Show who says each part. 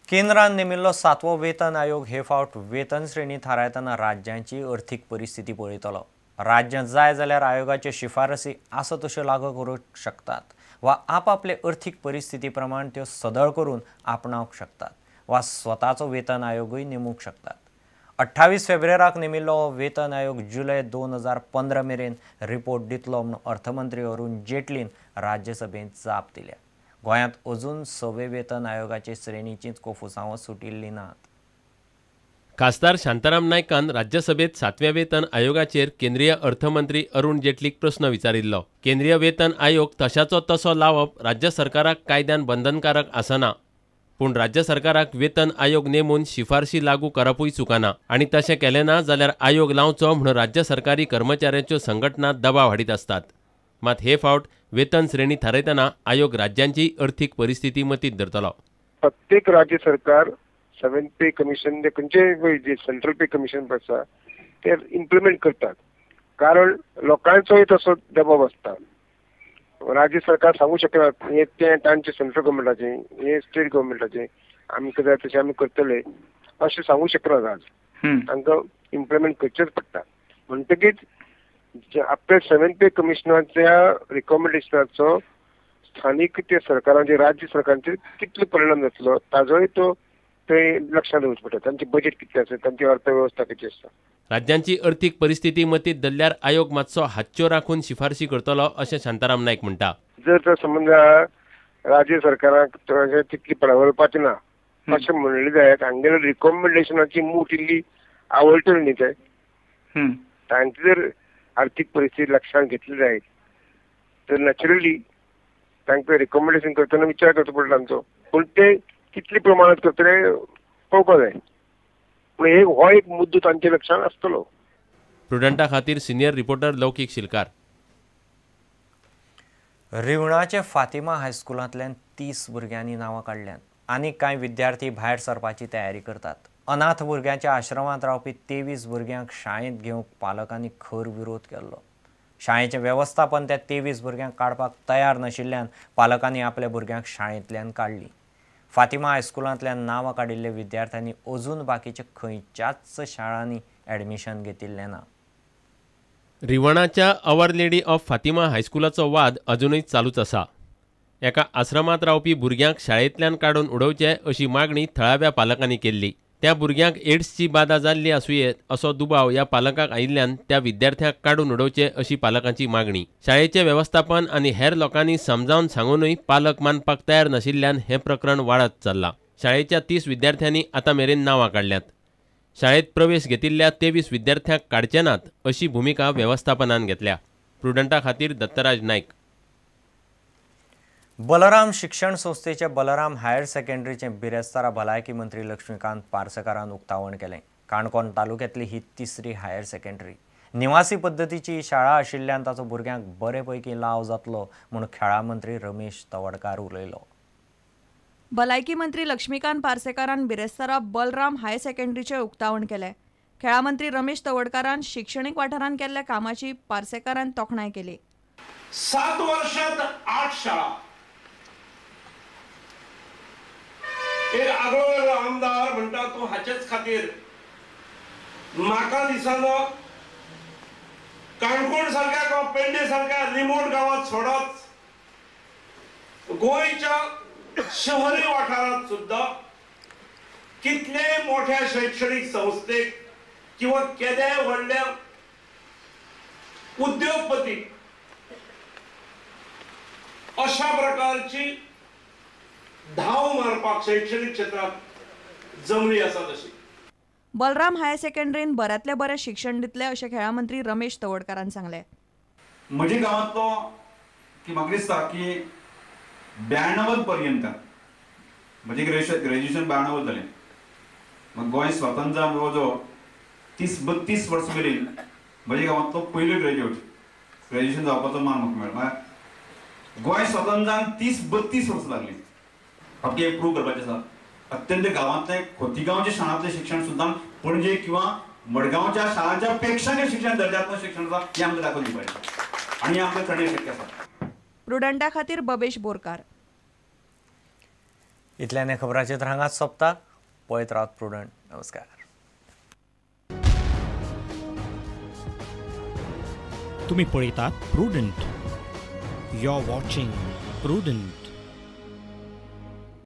Speaker 1: केंद्रान नेमिल्लो 7वो वेतन आयोग हे फावट वेतन श्रेणी थारायतना राज्यांची अर्थीक परिस्थिती पळयतलो। राज्यां जाय जाल्यार आयोगाच्यो शिफारसी आसा तश्यो लागू करूंक शकतात वा आपापले अर्थीक परिस्थिती प्रमाण त्यो सदळ करून आपणावंक शकतात वा स्वताचो वेतन आयोगूय नेमूंक शकतात। 28 फेब्रुवाराक नेमिल्लो वेतन आयोग जुलय 2015 मेरेन रिपोर्ट दितलो म्हूण अर्थमंत्री अरुण जेटलीन राज्यसभेंत जाप दिल्या। गोंयांत अजून 6वे वेतन आयोगाचे श्रेणीचींच कोफुसांवां सुटिल्लीं नात।
Speaker 2: खासदार शांताराम नायकान राज्यसभेत 7व्या वेतन आयोगाचेर केंद्रीय अर्थमंत्री अरुण जेटलीक प्रस्न विचारिल्लो। केंद्रीय वेतन आयोग तशाचो तसो लावप राज्य सरकाराक कायद्यान बंधनकारक आसना, पूण राज्य सरकाराक वेतन आयोग नेमून शिफारशी लागू करपूय चुकना आनी तशें केलें ना जाल्यार आयोग लावचो म्हणून राज्य सरकारी कर्मचाऱ्यांच्यो संघटना दबाव हाडीत आसतात। मात हे फावट वेतन श्रेणी थारायतना आयोग राज्यांची अर्थीक परिस्थिती मतींत धरतलो।
Speaker 3: प्रत्येक राज्य सरकार 7 पे कमिशन खंयचेय जे सेंट्रल पे कमिशन आसा ते इम्प्लिमेंट करतात, कारण लोकांचोय तसो दबाव आसता। राज्य सरकार सांगू शकना हे तें तांचे सेंट्रल गव्हर्मेंटाचें, हे स्टेट गव्हर्मेंटाचें, आमकां जाय तशें आमी करतले अशें सांगू शकनात। आज तांकां इम्प्लिमेंट करचेंच पडटा। म्हणटकीच आपल्या 7 पे कमिशनाच्या रिकॉमेंडेशनाचो स्थानीक ते सरकारांचे राज्य सरकारांचेर कितलो परिणाम जातलो ताजोय तो ते लक्षात दवरचें पडटा। तांचे बजेट कितलें आसा, तांची अर्थवेवस्था कशी आसा।
Speaker 2: राज्यांची अर्थीक परिस्थिती मतींत धरल्यार आयोग मातसो हातच्यो राखून शिफारशी करतलो अशें शांताराम नायक म्हणटा।
Speaker 3: जर तर समजा राज्य सरकाराक तितली परवडपाचें ना अशें म्हणलें जायत, हांगेले रिकॉमेंडेशनाची मूठ इल्ली आवडटली न्ही ते, तांची जर आर्थीक परिस्थिती लक्षात घेतली जायत तर नॅचरली तांकां रिकॉमेंडेशन करतना विचार करचो पडटा तांचो, पूण ते कितले प्रमाणात करतले पळोवपाक जाय। पूण हो एक मुद्दो तांच्या लक्षात आसतलो।
Speaker 2: प्रुडंटा खातीर सिनियर रिपोर्टर लौकीक शिलकार।
Speaker 1: रिवणाचे फातिमा हायस्कुलांतल्यान 30 भुरग्यांनी नांवां काडल्यांत आनी कांय विद्यार्थी भायर सरपाची तयारी करतात। अनाथ भुरग्यांच्या आश्रमांत रावपी 23 भुरग्यांक शाळेंत घेवंक पालकांनी खर विरोध केल्लो। शाळेचें वेवस्थापन त्या 23 भुरग्यांक काडपाक तयार नाशिल्ल्यान पालकांनी आपल्या भुरग्यांक शाळेंतल्यान काडली। फातिमा हायस्कुलांतल्यान नांवां काडिल्ल्या विद्यार्थ्यांनी अजून बाकीच्या खंयच्याच शाळांनी ॲडमिशन घेतिल्लें ना।
Speaker 2: रिवणाच्या our lady of Fatima हायस्कुलाचो वाद अजूनय चालूच आसा। एका आश्रमांत रावपी भुरग्यांक शाळेंतल्यान काडून उडोवचे अशी मागणी थळाव्या पालकांनी केल्ली। त्या भुरग्यांक एड्सची बादा जाल्ली आसुये असो दुबाव ह्या पालकांक आयिल्ल्यान त्या विद्यार्थ्यांक काडून उडोवचे अशी पालकांची मागणी। शाळेचें वेवस्थापन आनी हेर लोकांनी समजावन सांगूनय पालक मानपाक तयार नाशिल्ल्यान हें प्रकरण वाडत चल्लां। शाळेच्या 30 विद्यार्थ्यांनी आतां मेरेन नांवां काडल्यांत। शाळेंत प्रवेश घेतिल्ल्या 23 विद्यार्थ्यांक काडचे नात अशी भुमिका वेवस्थापनान घेतल्या। प्रुडंटा खातीर दत्तराज नायक।
Speaker 1: बलराम शिक्षण संस्थेच्या बलराम हायर सेकंडरीचे बिरेस्तारा भलायकी मंत्री लक्ष्मीकांत पार्सेकारान उक्तावण केलें। काणकोण तालुक्यांतली ही 3री हायर सेकंडरी निवासी पद्दतीची शाळा आशिल्ल्यान ताचो भुरग्यांक बरे पैकी लाव जातलो म्हूण खेळां मंत्री रमेश तवडकार उलयलो।
Speaker 4: भलायकी मंत्री लक्ष्मीकांत पार्सेकारान बिरेस्तारा बलराम हायर सेकंडरीचें उक्तावण केलें। खेळां मंत्री रमेश तवडकारान शिक्षणीक वाठारांत केल्ल्या कामाची पार्सेकारान तोखणाय केली।
Speaker 5: 7 वर्षात 8 शाळा, एक आगळो वेगळो आमदार म्हणटा तूं हाचेच खातीर म्हाका दिसना काणकोण सारक्या किंवा पेडणे सारक्या रिमोट गांवांत सोडत गोंयच्या शहरी वाठारांत सुद्दां कितलेय मोठ्या शैक्षणिक संस्थेक किंवा केद्याय व्हडल्या उद्योगपती अशा प्रकारची धाव मारपाक शैक्षणिक क्षेत्रात जमली आसा तशी।
Speaker 4: बलराम हायर सेकंडरीन बऱ्यांतलें बरें शिक्षण दितले अशें खेळां मंत्री रमेश तवडकारान सांगलें।
Speaker 6: म्हज्या गांवांतलो की म्हाका दिसता की 92 पर्यंत म्हजें ग्रेज्युएशन 92 जालें, मग गोंय स्वतंत्र जावन जवळ जवळ 30-32 वर्सां मेरेन म्हज्या गांवांतलो पयलो ग्रेज्युएट ग्रेज्युएशन जावपाचो मान म्हाका मेळ्ळो। गोंय स्वतंत्र जावन 30-32 वर्सां लागलीं। आपके एक प्रूव करपाचें आसा। अत्यंत गांवांतलें खोतीगांवच्या शाळांतलें शिक्षण सुद्दां पणजे किंवा मडगांवच्या शाळांच्या पेक्षा शिक्षण दर्जात्मक शिक्षण आसा हें आमकां दाखोवन दिवपाचें आनी हें आमकां करणे शक्य आसा।
Speaker 4: प्रुडंटा खातीर बबेश बोरकार।
Speaker 1: इतल्यान खबराचेर हांगाच सोंपता. पळयत रावत प्रुडंट. नमस्कार.
Speaker 7: तुम्ही पळयतात Prudent. You are watching Prudent.